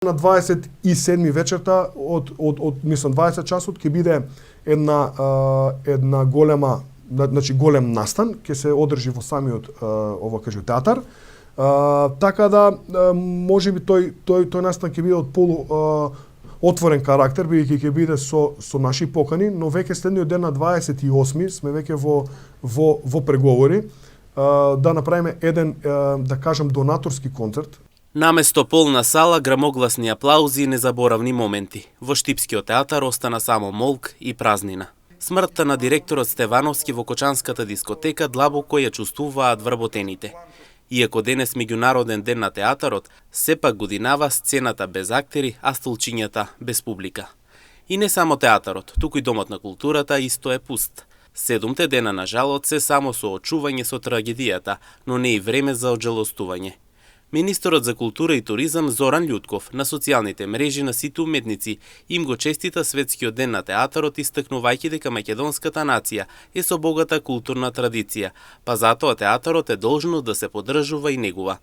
На 27 вечерта од мислам 20 часот ќе биде една голема, значи голем настан ќе се одржи во самиот театар. Така да можеби тој настан ќе биде од полу отворен карактер, бидејќи ќе биде со наши покани, но веќе следниот ден на 28 сме веќе во преговори да направиме еден, да кажам, донаторски концерт. Наместо полна сала, грамогласни аплаузи и незаборавни моменти. Во Штипскиот театар остана само молк и празнина. Смртта на директорот Стевановски во Кочанската дискотека длабоко ја чувствуваат вработените. Иако денес меѓународен ден на театарот, сепак годинава сцената без актери, а столчињата без публика. И не само театарот, туку и Домот на културата исто е пуст. 7 дена на жалот се само со очување со трагедијата, но не и време за оджалостување. Министерот за култура и туризам Зоран Љутков на социјалните мрежи на сите уметници им го честита Светскиот ден на театарот, истакнувајќи дека македонската нација е со богата културна традиција, па затоа театарот е должно да се поддржува и негува.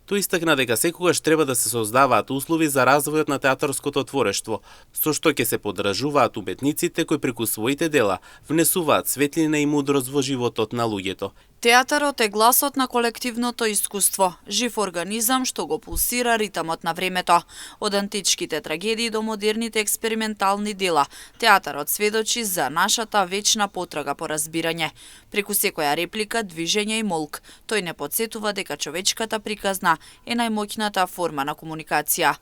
Тој истакна дека секогаш треба да се создаваат услови за развојот на театарското творештво, со што ќе се поддржуваат уметниците кои преку своите дела внесуваат светлина и мудрост во животот на луѓето. Театарот е гласот на колективното искуство, жив организам што го пулсира ритамот на времето. Од античките трагедии до модерните експериментални дела, театарот сведочи за нашата вечна потрага по разбирање. Преку секоја реплика, движење и молк, тој не потсетува дека човечката приказна е најмоќната форма на комуникација.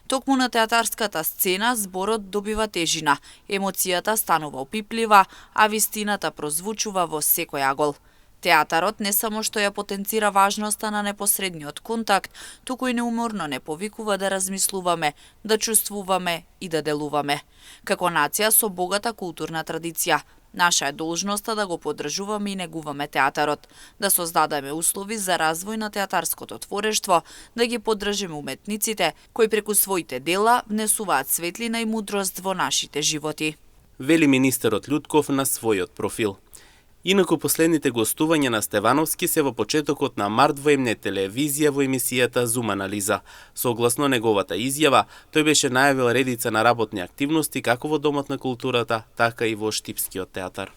Токму на театарската сцена зборот добива тежина, емоцијата станува опиплива, а вистината прозвучува во секој агол. Театарот не само што ја потенцира важноста на непосредниот контакт, туку и неуморно не повикува да размислуваме, да чувствуваме и да делуваме. Како нација со богата културна традиција, наша е должноста да го поддржуваме и негуваме театарот, да создадеме услови за развој на театарското творештво, да ги поддржиме уметниците кои преку своите дела внесуваат светлина и мудрост во нашите животи. Вели министерот Љутков на својот профил. Инаку последните гостувања на Стевановски се во почетокот на март во МН телевизија во емисијата Зум анализа. Согласно неговата изјава, тој беше најавил редица на работни активности како во Домот на културата, така и во Штипскиот театар.